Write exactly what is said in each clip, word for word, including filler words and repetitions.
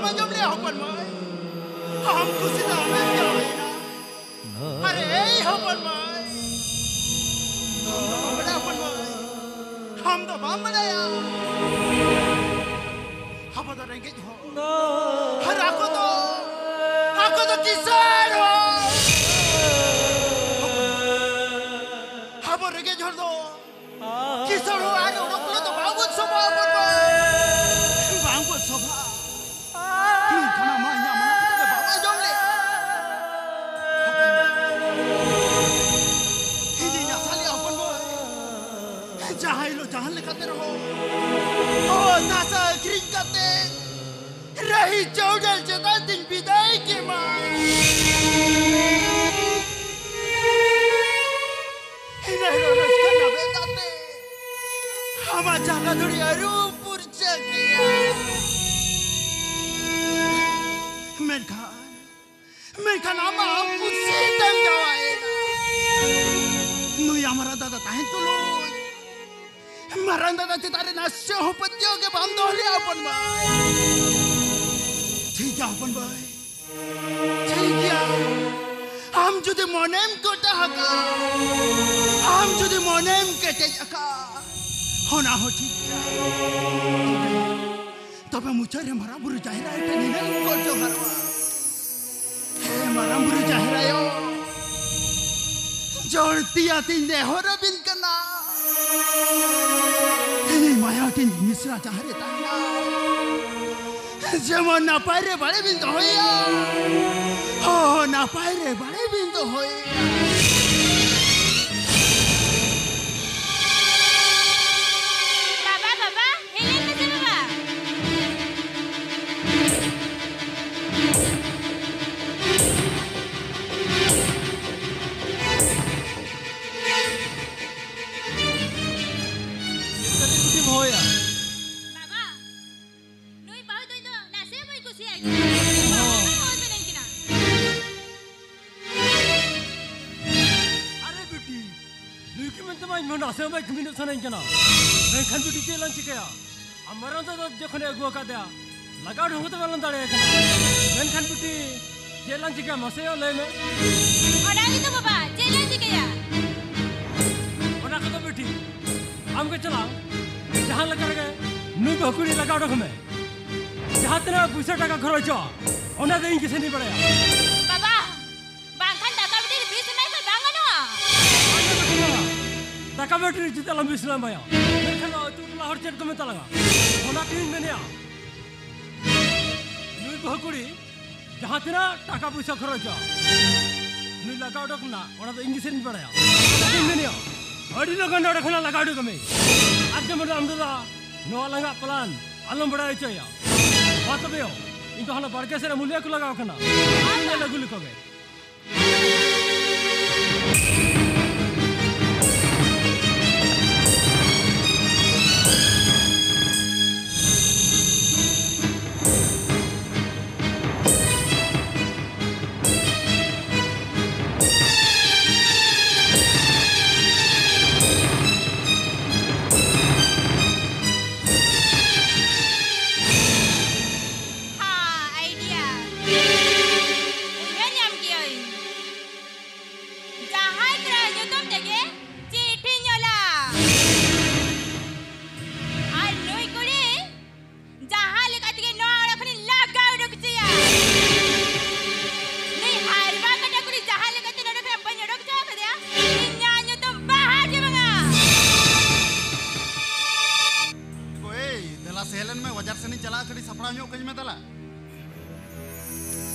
ᱟᱸᱡᱚᱢ ᱞᱮᱭᱟ ᱦᱚᱯᱚᱱ ᱢᱟᱹᱭ, ᱟᱢ ᱠᱩᱥᱤ ᱫᱚ ᱟᱢᱮᱢ ᱡᱟᱶᱟᱭᱮᱱᱟ᱾ ᱟᱨᱮ ᱮᱭ ᱦᱚᱯᱚᱱ ᱢᱟᱹᱭ, ᱟᱢ ᱫᱚ ᱵᱟᱢ ᱵᱟᱲᱟᱭᱟ ᱦᱚᱯᱚᱱ ᱢᱟᱹᱭ, ᱟᱢ ᱫᱚ ᱵᱟᱢ ᱵᱟᱲᱟᱭᱟ᱾ ᱟᱵᱚ ᱫᱚ ᱨᱮᱸᱜᱮᱡ ᱦᱚᱲ᱾ ᱟᱨ ᱟᱠᱚ ᱫᱚ, ᱟᱠᱚ ᱫᱚ ᱠᱤᱥᱟᱹᱬ ᱦᱚᱲ᱾ ᱟᱵᱚ ᱨᱮᱸᱜᱮᱡ ᱦᱚᱲ ᱫᱚ ᱠᱤᱥᱟᱹᱬ ᱦᱚᱲ ᱟᱨ ᱚᱰᱚᱠ ᱞᱮ ᱫᱚ ᱵᱟᱝᱵᱚᱱ ᱥᱚᱵᱷᱟ ᱟᱵᱚᱱ ᱫᱚ᱾ ᱵᱟᱝᱵᱚᱱ ᱥᱚᱵᱷᱟ᱾ ᱢᱮᱱᱠᱷᱟᱱ ᱟᱢᱟᱜ ᱤᱧᱟᱹᱜ ᱢᱚᱱᱮ ᱠᱟᱛᱮ ᱫᱚ ᱵᱟᱢ ᱟᱸᱡᱚᱢ ᱞᱮᱫ᱾ ᱤᱧᱤᱧ ᱟᱥᱟ ᱞᱮᱫᱼᱟ ᱦᱚᱯᱚᱱ ᱵᱚᱭ, ᱡᱟᱦᱟᱸ ᱦᱤᱞᱳᱜ ᱡᱟᱦᱟᱸ ᱞᱮᱠᱟᱛᱮ ᱨᱮᱦᱚᱸ ᱚᱛ ᱦᱟᱥᱟ ᱟᱹᱠᱷᱨᱤᱧ ᱠᱟᱛᱮ ᱨᱟᱹᱦᱤ ᱪᱟᱹᱣᱰᱟᱹᱞ ᱪᱮᱛᱟᱱ ᱛᱤᱧ ᱵᱤᱫᱟᱹᱭ ᱠᱮᱢᱟ᱾ ᱤᱱᱟᱹ ᱦᱤᱞᱳᱜ ᱨᱟᱹᱥᱠᱟᱹ ᱧᱟᱢᱮᱫ ᱠᱟᱛᱮ ᱟᱢᱟᱜ ᱡᱟᱸᱜᱟ ᱫᱷᱩᱲᱤ ᱟᱹᱨᱩ ᱯᱩᱨᱪᱟᱹ ᱠᱮᱭᱟ᱾ ᱢᱮᱱᱠᱷᱟᱱ, ᱢᱮᱱᱠᱷᱟᱱ ᱟᱢᱟᱜ ᱠᱩᱥᱤ ᱛᱮᱢ ᱡᱟᱶᱟᱭᱮᱱᱟ᱾ ᱱᱩᱭ ᱟᱢᱟᱨᱟ ᱫᱟᱫᱟ ᱛᱟᱦᱮᱸ ᱛᱩᱞᱩᱡ ᱢᱟᱨᱟᱝ ᱫᱟᱫᱟ ᱪᱮᱛᱟᱱ ᱨᱮ ᱱᱟᱥᱮ ᱦᱚᱸ ᱯᱟᱹᱛᱭᱟᱹᱣ ᱜᱮ ᱵᱟᱢ ᱫᱚᱦᱚ ᱞᱮᱜᱼᱟ ᱦᱚᱯᱚᱱ ᱵᱟᱹᱭ᱾ ᱴᱷᱤᱠ ᱜᱮᱭᱟ ᱦᱚᱯᱚᱱ ᱵᱟᱹᱭ, ᱴᱷᱤᱠ ᱜᱮᱭᱟ᱾ ᱟᱢ ᱡᱩᱫᱤ ᱢᱚᱱᱮᱢ ᱜᱚᱴᱟ ᱟᱠᱟᱫ, ᱟᱢ ᱡᱩᱫᱤ ᱢᱚᱱᱮᱢ ᱠᱮᱴᱮᱡ ᱟᱠᱟᱫ, ᱚᱱᱟ ᱦᱚᱸ ᱴᱷᱤᱠ ᱜᱮᱭᱟ᱾ ᱛᱚᱵᱮ ᱢᱩᱪᱟᱹᱫ ᱨᱮ ᱢᱟᱨᱟᱝ ᱵᱩᱨᱩ ᱡᱟᱦᱮᱨ ᱟᱭᱳ ᱴᱷᱮᱱ ᱱᱤᱱᱟᱹᱜ ᱤᱧ ᱜᱚᱰ ᱡᱚᱦᱟᱨᱚᱜᱼᱟ᱾ ᱦᱮ ᱢᱟᱨᱟᱝ ᱵᱩᱨᱩ ᱡᱟᱦᱮᱨ ᱟᱭᱳ, ᱡᱚᱲᱛᱤ ᱟᱹᱛᱤᱧ ᱱᱮᱦᱚᱨ ᱟᱹᱵᱤᱱ ᱠᱟᱱᱟ, ᱤᱧ ᱢᱟᱭᱟ ᱴᱷᱮᱱ ᱢᱤᱥᱨᱟ ᱡᱟᱦᱟᱸ ᱨᱮ ᱛᱟᱦᱮᱱᱟ, ᱡᱮᱢᱚᱱ ᱱᱟᱯᱟᱭ ᱨᱮ ᱵᱟᱲᱮ ᱵᱤᱱ ᱫᱚᱦᱚᱭᱟ, ᱦᱚᱸ ᱱᱟᱯᱟᱭ ᱨᱮ ᱵᱟᱲᱮ ᱵᱤᱱ ᱫᱚᱦᱚᱭᱟ᱾ ᱵᱟᱵᱟ, ᱵᱟᱵᱟ, ᱦᱮᱡ ᱞᱮᱱ ᱢᱮᱥᱮ ᱵᱟᱵᱟ᱾ ᱪᱮᱫ ᱠᱟᱹᱴᱤᱡ ᱠᱩᱴᱤᱢ ᱦᱚᱦᱚᱭᱟ? ᱵᱟᱵᱟ, ᱱᱩᱭ ᱵᱟᱹᱦᱩ ᱫᱚ ᱤᱧ ᱫᱚ ᱱᱟᱥᱮ ᱦᱚᱸ ᱵᱟᱹᱧ ᱠᱩᱥᱤᱭᱟᱭ ᱠᱟᱱᱟ᱾ ᱚ᱾ ᱵᱟᱹᱦᱩ ᱦᱚᱸ ᱵᱟᱹᱧ ᱵᱮᱱᱟᱣ ᱠᱟᱱᱟ᱾ ᱟᱨᱮ ᱵᱤᱴᱤ, ᱱᱩᱭ ᱠᱤ ᱢᱮᱱᱛᱮ ᱢᱟ ᱤᱧ ᱢᱟ ᱱᱟᱥᱮ ᱦᱚᱸ ᱵᱟᱭ ᱠᱟᱹᱢᱤ ᱥᱟᱱᱟᱧ ᱠᱟᱱᱟ᱾ ᱢᱮᱱᱠᱷᱟᱱ ᱵᱤᱴᱤ, ᱪᱮᱫ ᱞᱟᱝ ᱪᱤᱠᱟᱹᱭᱟ? ᱟᱢ ᱢᱟᱨᱟᱝ ᱫᱟᱫᱟ ᱡᱚᱠᱷᱚᱱᱮ ᱟᱹᱜᱩ ᱟᱠᱟᱫᱮᱭᱟ, ᱞᱟᱜᱟᱣ ᱰᱷᱚᱝ ᱛᱮ ᱵᱟᱞᱟᱝ ᱫᱟᱲᱮᱭᱟᱜ ᱠᱟᱱᱟ᱾ ᱢᱮᱱᱠᱷᱟᱱ ᱵᱤᱴᱤ, ᱪᱮᱫ ᱞᱟᱝ ᱪᱤᱠᱟᱹᱭᱟ ᱢᱟᱥᱮ ᱭᱟ, ᱞᱟᱹᱭ ᱢᱮ᱾ ᱚᱱᱟ ᱜᱮᱛᱚ ᱵᱟᱵᱟ, ᱪᱮᱫ ᱞᱟᱝ ᱪᱤᱠᱟᱹᱭᱟ? ᱚᱱᱟ ᱠᱚᱫᱚ ᱵᱤᱴᱤ, ᱟᱢ ᱜᱮ ᱪᱟᱞᱟᱣ, ᱡᱟᱦᱟᱸ ᱞᱮᱠᱟ ᱨᱮᱜᱮ ᱱᱩᱭ ᱵᱟᱹᱦᱩ ᱠᱩᱲᱤ ᱞᱟᱜᱟᱣ ᱰᱷᱚᱝ ᱢᱮ᱾ ᱡᱟᱦᱟᱸ ᱛᱤᱱᱟᱹᱜ ᱯᱩᱭᱥᱟᱹ ᱴᱟᱠᱟ ᱠᱷᱚᱨᱚᱪᱚᱜᱼᱟ, ᱚᱱᱟ ᱫᱚ ᱤᱧ ᱜᱮ ᱥᱮᱱᱤᱧ ᱵᱟᱲᱟᱭᱟ᱾ ᱵᱟᱵᱟ, ᱵᱟᱝᱠᱷᱟᱱ ᱫᱟᱠᱟ ᱵᱟᱹᱴᱤ ᱨᱮ ᱵᱤᱥ ᱮᱢᱟᱭ ᱠᱷᱟᱱ ᱵᱟᱝ ᱜᱟᱱᱚᱜᱼᱟ? ᱵᱟᱝ ᱜᱟᱱᱚᱜᱼᱟ᱾ ᱫᱟᱠᱟ ᱵᱟᱹᱴᱤ ᱨᱮ ᱪᱮᱫᱟᱜ ᱞᱟᱝ ᱵᱤᱥ ᱞᱟᱝ ᱮᱢᱟᱭᱟ? ᱢᱮᱱᱠᱷᱟᱱ ᱟᱹᱛᱩ ᱴᱚᱞᱟ ᱦᱚᱲ ᱪᱮᱫ ᱠᱚ ᱢᱮᱛᱟ ᱞᱟᱝᱟ? ᱚᱱᱟᱛᱤᱧ ᱢᱮᱱᱮᱜᱼᱟ, ᱱᱩᱭ ᱵᱟᱹᱦᱩ ᱠᱩᱲᱤ ᱡᱟᱦᱟᱸ ᱛᱤᱱᱟᱹᱜ ᱴᱟᱠᱟ ᱯᱚᱭᱥᱟ ᱠᱷᱚᱨᱚᱪᱚᱜᱼᱟ, ᱱᱩᱭ ᱞᱟᱜᱟ ᱚᱰᱚᱠ ᱨᱮᱱᱟᱜ, ᱚᱱᱟ ᱫᱚ ᱤᱧ ᱜᱮ ᱥᱮᱱᱤᱧ ᱵᱟᱲᱟᱭᱟ᱾ ᱚᱱᱟᱛᱤᱧ ᱢᱮᱱᱮᱜᱼᱟ, ᱟᱹᱰᱤ ᱞᱚᱜᱚᱱ ᱱᱚᱰᱮ ᱠᱷᱚᱱᱟᱜ ᱞᱟᱜᱟ ᱚᱰᱚᱠ ᱢᱮ᱾ ᱟᱨ ᱡᱮᱢᱚᱱ ᱟᱢ ᱫᱟᱫᱟ ᱱᱚᱣᱟ ᱞᱟᱝᱟᱜ ᱯᱞᱟᱱ ᱟᱞᱚᱢ ᱵᱟᱲᱟᱭ ᱦᱚᱪᱚᱭᱟ᱾ ᱢᱟ ᱛᱚᱵᱮ ᱭᱚ, ᱤᱧ ᱫᱚ ᱦᱟᱱᱟ ᱵᱟᱲᱜᱮ ᱥᱮᱫ ᱨᱮ ᱢᱩᱞᱤᱭᱟᱹ ᱠᱚ ᱞᱟᱜᱟᱣ ᱠᱟᱱᱟ, ᱤᱧ ᱧᱮᱞ ᱟᱹᱜᱩ ᱞᱮᱠᱚ ᱜᱮ᱾ ᱦᱟ, ᱟᱭᱰᱤᱭᱟ᱾ ᱩᱭᱦᱟᱹᱨ ᱧᱟᱢ ᱠᱮᱜᱼᱟᱹᱧ᱾ ᱡᱟᱦᱟᱸᱭ ᱠᱚᱲᱟ ᱧᱩᱛᱩᱢ ᱛᱮᱜᱮ ᱪᱤᱴᱷᱤᱧ ᱚᱞᱟ᱾ ᱟᱨ ᱱᱩᱭ ᱠᱩᱲᱤ ᱡᱟᱦᱟᱸ ᱞᱮᱠᱟ ᱛᱮᱜᱮ ᱱᱚᱣᱟ ᱚᱲᱟᱜ ᱠᱷᱚᱱᱤᱧ ᱞᱟᱜᱟ ᱩᱰᱩᱠ ᱦᱚᱪᱚᱭᱟ᱾ ᱱᱩᱭ ᱦᱟᱨᱵᱟ ᱠᱟᱴᱟ ᱠᱩᱲᱤ ᱡᱟᱦᱟᱸ ᱞᱮᱠᱟ ᱛᱮ ᱱᱚᱰᱮ ᱠᱷᱚᱱᱟᱜ ᱵᱟᱹᱧ ᱚᱰᱚᱠ ᱦᱚᱪᱚ ᱟᱠᱟᱫᱮᱭᱟ, ᱤᱧᱟᱜ ᱧᱩᱛᱩᱢ ᱵᱟᱦᱟ ᱜᱮ ᱵᱟᱝᱟ᱾ ᱮᱜᱳ, ᱮᱭ, ᱫᱮᱞᱟ ᱥᱮ ᱦᱮᱡ ᱞᱮᱱ ᱢᱮ, ᱵᱟᱡᱟᱨ ᱥᱮᱱᱤᱧ ᱪᱟᱞᱟᱜᱼᱟ, ᱠᱟᱹᱴᱤᱡ ᱥᱟᱯᱲᱟᱣ ᱧᱚᱜ ᱠᱟᱹᱧ ᱢᱮ ᱫᱮᱞᱟ᱾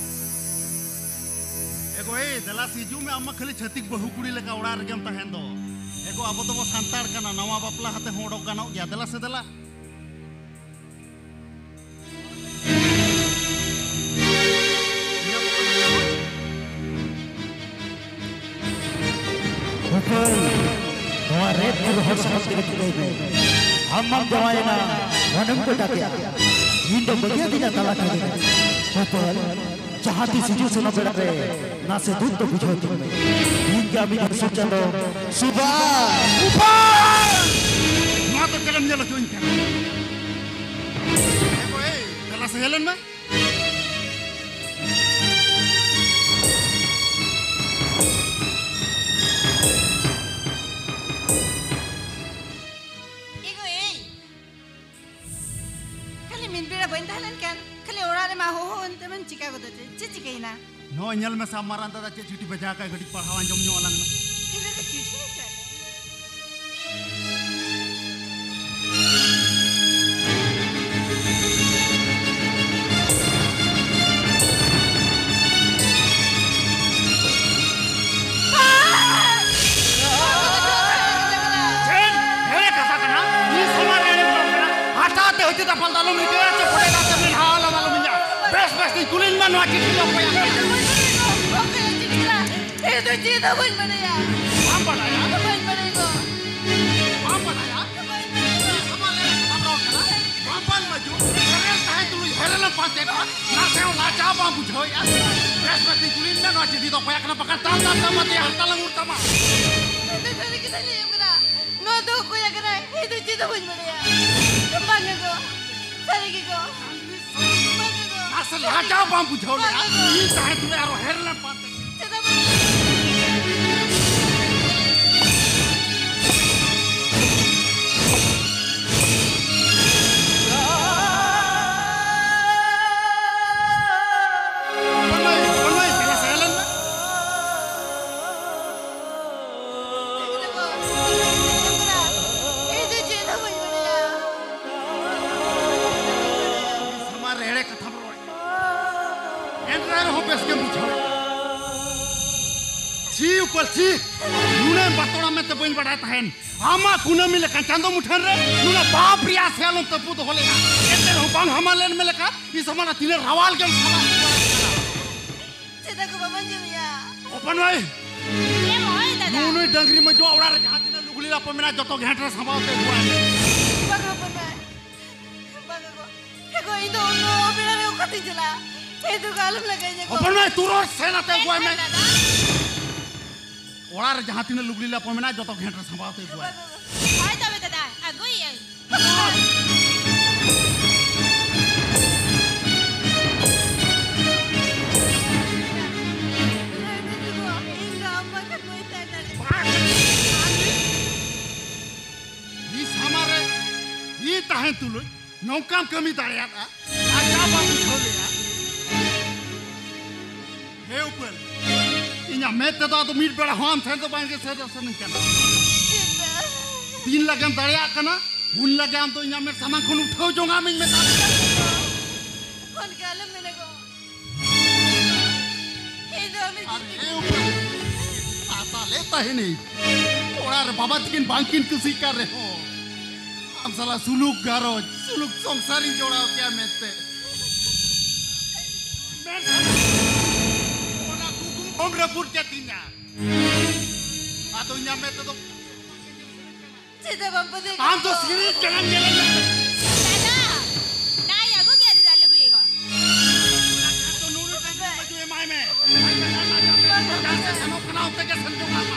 ᱮᱜᱳ, ᱮᱭ, ᱫᱮᱞᱟ ᱥᱮ ᱦᱤᱡᱩᱜ ᱢᱮ, ᱟᱢ ᱢᱟ ᱠᱷᱟᱹᱞᱤ ᱪᱷᱟᱹᱛᱤᱠ ᱵᱟᱹᱦᱩ ᱠᱩᱲᱤ ᱞᱮᱠᱟ ᱚᱲᱟᱜ ᱨᱮᱜᱮᱢ ᱛᱟᱦᱮᱱ ᱫᱚ᱾ ᱮᱜᱳ, ᱟᱵᱚ ᱫᱚᱵᱚ ᱥᱟᱱᱛᱟᱲ ᱠᱟᱱᱟ, ᱱᱟᱣᱟ ᱵᱟᱯᱞᱟ ᱦᱟᱛᱮ ᱦᱚᱸ ᱚᱰᱚᱠ ᱜᱟᱱᱚᱜ ᱜᱮᱭᱟ, ᱫᱮᱞᱟ ᱥᱮ ᱫᱮᱞᱟ᱾ ᱵᱷᱩᱯᱟᱹᱭ, ᱱᱚᱣᱟ ᱨᱮᱫ ᱵᱩᱨᱩ ᱦᱚᱲ ᱥᱟᱢᱟᱝ ᱛᱮᱜᱮ ᱴᱷᱤᱠᱟᱹᱭ ᱢᱮ᱾ ᱟᱢ ᱢᱟᱢ ᱡᱟᱶᱟᱭᱮᱱᱟ, ᱢᱚᱱᱮᱢ ᱜᱚᱴᱟ ᱠᱮᱫᱼᱟ᱾ ᱤᱧ ᱫᱚ ᱵᱟᱹᱜᱤᱭᱟᱹᱫᱤᱧᱟ ᱛᱟᱞᱟ ᱴᱟᱺᱰᱤ ᱨᱮ᱾ ᱵᱷᱩᱯᱟᱹᱭ, ᱡᱟᱦᱟᱸ ᱛᱤᱥ ᱦᱤᱡᱩᱜ ᱥᱮᱱᱚᱜ ᱵᱮᱲᱟ ᱨᱮ ᱱᱟᱥᱮ ᱫᱩᱠ ᱫᱚ ᱵᱩᱡᱷᱟᱹᱣ ᱛᱤᱧ ᱢᱮ᱾ ᱤᱧ ᱜᱮ ᱟᱢᱤᱡ ᱦᱚᱲ ᱥᱩᱨ ᱪᱟᱸᱫᱚ ᱥᱩᱵᱷᱟᱥ᱾ ᱵᱷᱩᱯᱟᱹᱭ! ᱱᱚᱣᱟ ᱫᱚ ᱪᱮᱫ ᱮᱢ ᱧᱮᱞ ᱦᱚᱪᱚᱧ ᱠᱟᱱᱟ? ᱮ ᱜᱳ, ᱮᱭ, ᱫᱮᱞᱟ ᱥᱮ᱾ ᱪᱟᱞᱚᱱ ᱢᱮ᱾ ᱮᱜᱳ ᱮᱭ, ᱠᱷᱟᱹᱞᱤ ᱢᱤᱫ ᱵᱮᱲᱟ ᱵᱟᱹᱧ ᱛᱟᱦᱮᱸ ᱞᱮᱱ ᱠᱷᱟᱱ, ᱠᱷᱟᱹᱞᱤ ᱚᱲᱟᱜ ᱨᱮᱢᱟ ᱦᱚᱦᱚ ᱚᱱᱛᱮ ᱢᱟᱧ ᱪᱤᱠᱟ ᱜᱚᱫᱚ ᱪᱮᱫ? ᱪᱮᱫ ᱪᱤᱠᱟᱹᱭᱮᱱᱟ? ᱱᱚᱜᱼᱚᱭ ᱧᱮᱞ ᱢᱮᱥᱮ, ᱟᱢ ᱢᱟᱨᱟᱝ ᱫᱟᱫᱟ ᱪᱮᱫ ᱪᱤᱴᱷᱤ ᱵᱷᱮᱡᱟ ᱟᱠᱟᱫ, ᱠᱟᱹᱴᱤᱡ ᱯᱟᱲᱦᱟᱣ ᱟᱸᱡᱚᱢ ᱧᱚᱜ ᱟᱞᱟᱝ ᱢᱮ᱾ ᱤᱧ ᱫᱚ ᱪᱤᱴᱷᱤ ᱦᱚᱸ ᱪᱟᱞᱟᱜ᱾ ᱪᱮᱫ? ᱮᱲᱮ ᱠᱟᱛᱷᱟ ᱠᱟᱱᱟ? ᱤᱧ ᱥᱚᱢᱟᱡᱽ ᱨᱮ ᱮᱲᱮ ᱠᱟᱛᱷᱟ ᱠᱟᱱᱟ? ᱦᱟᱴᱟᱜ ᱛᱮ ᱦᱚᱪᱚ ᱫᱟᱯᱟᱞ ᱫᱚ ᱟᱞᱚᱢ ᱨᱤᱠᱟᱹᱭᱟ, ᱪᱮ ᱵᱚᱰᱮ ᱫᱟᱜ ᱛᱮᱢ ᱞᱮᱱᱦᱟ ᱟᱞᱚᱢ ᱟᱞᱚᱢ ᱤᱧᱟ᱾ ᱵᱮᱥ ᱵᱮᱥ ᱛᱤᱧ ᱠᱩᱞᱤᱧ ᱢᱮ, ᱱᱚᱣᱟ ᱪᱤᱴᱷᱤ ᱫᱚ ᱚᱠᱚᱭᱟᱜ ᱠᱟᱱᱟ? ᱤᱧ ᱫᱚ ᱪᱮᱫ ᱦᱚᱸ ᱵᱟᱹᱧ ᱵᱟᱲᱟᱭᱟ᱾ ᱵᱟᱢ ᱵᱟᱲᱟᱭᱟ? ᱵᱟᱹᱧ ᱵᱟᱲᱟᱭᱟ ᱜᱚ᱾ ᱵᱟᱢ ᱵᱟᱲᱟᱭᱟ? ᱵᱟᱹᱧ ᱵᱟᱲᱟᱭᱟ ᱜᱚ᱾ ᱥᱟᱢᱟᱝ ᱨᱮ ᱠᱟᱛᱷᱟᱢ ᱨᱚᱲ ᱠᱟᱱᱟ? ᱵᱟᱢ ᱵᱟᱲᱟᱭᱟ? ᱦᱮᱨᱮᱞ ᱛᱟᱦᱮᱸ ᱛᱩᱞᱩᱡ ᱦᱮᱨᱮᱞ ᱮᱢ ᱯᱟᱱᱛᱮ ᱠᱟᱜᱼᱟ? ᱱᱟᱥᱮ ᱦᱚᱸ ᱞᱟᱡᱟᱣ ᱵᱟᱢ ᱵᱩᱡᱷᱟᱹᱣᱮᱫᱼᱟ? ᱵᱮᱥ ᱵᱮᱥ ᱛᱤᱧ ᱠᱩᱞᱤᱧ ᱢᱮ, ᱱᱚᱣᱟ ᱪᱤᱴᱷᱤ ᱫᱚ ᱚᱠᱚᱭᱟᱜ ᱠᱟᱱᱟ? ᱵᱟᱠᱷᱟᱱ ᱛᱟᱞ ᱛᱟᱞ ᱛᱮ ᱟᱢᱟᱜ ᱛᱮ ᱦᱟᱨᱛᱟ ᱞᱟᱝ ᱩᱨ ᱛᱟᱢᱟ᱾ ᱤᱧ ᱫᱚ ᱥᱟᱹᱨᱤ ᱠᱟᱛᱷᱟᱧ ᱞᱟᱹᱭᱟᱢ ᱠᱟᱱᱟ, ᱱᱚᱣᱟ ᱫᱚ ᱚᱠᱚᱭᱟᱜ ᱠᱟᱱᱟ? ᱤᱧ ᱫᱚ ᱪᱮᱫ ᱦᱚᱸ ᱵᱟᱹᱧ ᱵᱟᱲᱟᱭᱟ᱾ ᱵᱟᱝ ᱜᱚ, ᱥᱟᱹᱨᱤ ᱜᱮ ᱜᱚ᱾ ᱵᱟᱝ ᱜᱚ᱾ ᱱᱟᱥᱮ ᱞᱟᱡᱟᱣ ᱵᱟᱢ ᱵᱩᱡᱷᱟᱹᱣ ᱞᱮᱫᱼᱟ? ᱵᱟᱝ ᱜᱚ᱾ ᱤᱧ ᱛᱟᱦᱮᱸ ᱛᱩᱞᱩᱡ ᱟᱨᱚ ᱦᱮᱨᱮᱞ ᱮᱢ ᱯᱟᱱᱛᱮ ᱪᱮᱫᱟᱜ ᱵᱟᱝ? ᱵᱚᱱᱢᱟᱹᱭ, ᱵᱚᱱᱢᱟᱹᱭ, ᱫᱮᱞᱟ ᱥᱮ, ᱦᱮᱞᱮᱱ ᱢᱮ᱾ ᱤᱧ ᱫᱚ ᱪᱮᱫ ᱦᱚᱸ ᱵᱟᱹᱧ ᱵᱟᱲᱟᱭᱟ᱾ ᱥᱟᱢᱟᱝ ᱨᱮ ᱮᱲᱮ ᱠᱟᱛᱷᱟᱢ ᱨᱚᱲ᱾ ᱮᱱ ᱨᱮᱦᱚᱸ ᱵᱮᱥ ᱜᱮᱢ ᱵᱩᱡᱷᱟᱹᱣᱮᱫ᱾ ᱪᱷᱤ ᱩᱯᱟᱹᱞ ᱪᱷᱤ, ᱱᱩᱱᱟᱹᱜ ᱵᱟᱛᱚᱲᱟ ᱢᱮᱱᱛᱮ ᱵᱟᱹᱧ ᱵᱟᱰᱟᱭ ᱛᱟᱦᱮᱱ᱾ ᱟᱢᱟᱜ ᱠᱩᱱᱟᱹᱢᱤ ᱞᱮᱠᱟᱱ ᱪᱟᱸᱫᱚ ᱢᱩᱴᱷᱟᱹᱱ ᱨᱮ ᱱᱩᱱᱟᱹᱜ ᱯᱟᱯ ᱨᱮᱭᱟᱜ ᱥᱮᱭᱟᱞᱚᱢ ᱛᱟᱹᱯᱩ ᱫᱚᱦᱚ ᱞᱮᱫᱼᱟ᱾ ᱮᱱᱛᱮ ᱨᱮᱦᱚᱸ ᱵᱟᱝ ᱦᱟᱢᱟᱞ ᱞᱮᱱ ᱢᱮ ᱞᱮᱠᱟ, ᱤᱥ ᱢᱟᱱᱟ ᱛᱤᱱᱟᱹᱜ ᱨᱟᱣᱟᱞ ᱜᱮᱢ ᱥᱟᱞᱟ ᱪᱮᱫᱟᱜ ᱠᱚ ᱵᱟᱵᱚᱱ ᱡᱚᱢᱮᱭᱟ? ᱦᱚᱯᱚᱱ ᱢᱟᱹᱭ, ᱮ ᱦᱳᱭ ᱫᱟᱫᱟ᱾ ᱱᱩᱭ ᱰᱟᱝᱨᱤ ᱢᱟᱹᱡᱩᱣᱟᱜ ᱚᱲᱟᱜ ᱨᱮ ᱡᱟᱦᱟᱸ ᱛᱤᱱᱟᱹᱜ ᱞᱩᱜᱽᱲᱤ ᱞᱟᱯᱚ ᱢᱮᱱᱟᱜᱼᱟ, ᱡᱚᱛᱚ ᱜᱷᱮᱸᱴ ᱨᱮ ᱥᱟᱢᱵᱟᱣ ᱛᱮ ᱟᱹᱜᱩᱣᱟᱭ ᱢᱮ᱾ ᱵᱟᱝ ᱦᱚᱯᱚᱱ ᱢᱟᱹᱭ, ᱵᱟᱝ ᱜᱚ᱾ ᱮ ᱜᱚ, ᱤᱧ ᱫᱚ ᱩᱱᱟᱹᱜ ᱵᱮᱲᱟ ᱨᱮ ᱚᱠᱟᱛᱤᱧ ᱪᱟᱞᱟᱜᱼᱟ? ᱮ ᱫᱩ ᱜᱚ, ᱟᱞᱚᱢ ᱞᱟᱜᱟᱭᱤᱧᱟ ᱜᱚ᱾ ᱦᱚᱯᱚᱱ ᱢᱟᱹᱭ, ᱛᱩᱨᱟᱹᱛ ᱥᱮᱱ ᱟᱛᱮ ᱟᱹᱜᱩᱣᱟᱭ ᱢᱮ᱾ ᱫᱟᱫᱟ᱾ ᱚᱲᱟᱜ ᱨᱮ ᱡᱟᱦᱟᱸ ᱛᱤᱱᱟᱹᱜ ᱞᱩᱜᱽᱲᱤ ᱞᱟᱯᱚ ᱢᱮᱱᱟᱜᱼᱟ, ᱡᱚᱛᱚ ᱜᱷᱮᱸᱴ ᱨᱮ ᱥᱟᱢᱵᱟᱣ ᱛᱮ ᱟᱹᱜᱩᱣᱟᱭ ᱢᱮ᱾ ᱦᱳᱭ ᱛᱚᱵᱮ ᱫᱟᱫᱟ, ᱟᱹᱜᱩᱭᱮᱫ ᱟᱹᱧ᱾ ᱛᱩᱞᱩᱡ ᱱᱚᱝᱠᱟᱢ ᱠᱟᱹᱢᱤ ᱫᱟᱲᱮᱭᱟᱫᱼᱟ? ᱟᱡᱟᱜ ᱵᱟᱢ ᱵᱩᱡᱷᱟᱹᱣ ᱞᱮᱫᱼᱟ? ᱦᱮ ᱩᱯᱟᱹᱞ, ᱤᱧᱟᱜ ᱢᱮᱫ ᱛᱮᱫᱚ ᱟᱫᱚ ᱢᱤᱫ ᱵᱮᱲᱟ ᱦᱚᱸ ᱟᱢ ᱴᱷᱮᱱ ᱫᱚ ᱵᱟᱝ ᱜᱮ ᱥᱮᱴᱮᱨ ᱥᱟᱱᱟᱧ ᱠᱟᱱᱟ᱾ ᱛᱤᱱ ᱞᱟᱜᱮᱢ ᱫᱟᱲᱮᱭᱟᱜ ᱠᱟᱱᱟ, ᱩᱱ ᱞᱟᱜᱮ ᱟᱢ ᱫᱚ ᱤᱧᱟᱜ ᱢᱮᱫ ᱥᱟᱢᱟᱝ ᱠᱷᱚᱱ ᱩᱴᱷᱟᱹᱣ ᱡᱚᱝ ᱟᱢᱤᱧ ᱢᱮᱛᱟᱫ ᱢᱮᱭᱟ᱾ ᱚᱱᱠᱟ ᱟᱞᱚᱢ ᱢᱮᱱᱟ ᱜᱚ᱾ ᱤᱧ ᱫᱚ ᱟᱢᱤᱧ ᱟᱨ ᱦᱮ ᱩᱯᱟᱹᱞ, ᱟᱥᱟ ᱞᱮ ᱛᱟᱦᱮᱱᱤᱧ, ᱚᱲᱟᱜ ᱨᱮ ᱵᱟᱵᱟ ᱛᱟᱹᱠᱤᱱ ᱵᱟᱝᱠᱤᱱ ᱠᱩᱥᱤᱜ ᱠᱟᱱ ᱨᱮᱦᱚᱸ, ᱟᱢ ᱥᱟᱞᱟᱜ ᱥᱩᱞᱩᱠ ᱜᱷᱟᱨᱚᱸᱡᱽ, ᱥᱩᱞᱩᱠ ᱥᱚᱝᱥᱟᱨᱤᱧ ᱡᱚᱲᱟᱣ ᱠᱮᱭᱟ ᱢᱮᱱᱛᱮ᱾ ᱢᱮᱱᱠᱷᱟᱱ ᱚᱱᱟ ᱠᱩᱠᱢᱩ ᱠᱚᱢ ᱨᱟᱹᱯᱩᱫ ᱠᱮᱫ ᱛᱤᱧᱟ᱾ ᱟᱫᱚ ᱤᱧᱟᱜ ᱢᱮᱫ ᱛᱮᱫᱚ ᱪᱮᱫᱟᱜ ᱵᱟᱢ ᱯᱟᱹᱛᱭᱟᱹᱜ ᱟᱢ ᱫᱚ ᱠᱟᱱᱟ? ᱥᱤᱨᱤᱧ ᱠᱟᱱᱟᱢ ᱧᱮᱞᱮ ᱢᱮ᱾ ᱫᱟᱫᱟ, ᱫᱟᱭ ᱟᱹᱜᱩ ᱠᱮᱫᱟ ᱫᱟᱫᱟ ᱞᱩᱜᱽᱲᱤ ᱠᱚ᱾ ᱟᱫᱚ ᱱᱩᱱᱩ ᱴᱟᱺᱰᱤ ᱢᱟᱹᱡᱩ ᱮᱢᱟᱭ ᱢᱮ᱾ ᱡᱟᱦᱟᱸ ᱥᱮᱫ ᱥᱮᱱᱚᱜ ᱠᱟᱱᱟ ᱚᱱᱛᱮ ᱜᱮ ᱥᱮᱱ ᱡᱚᱝ ᱟᱭ᱾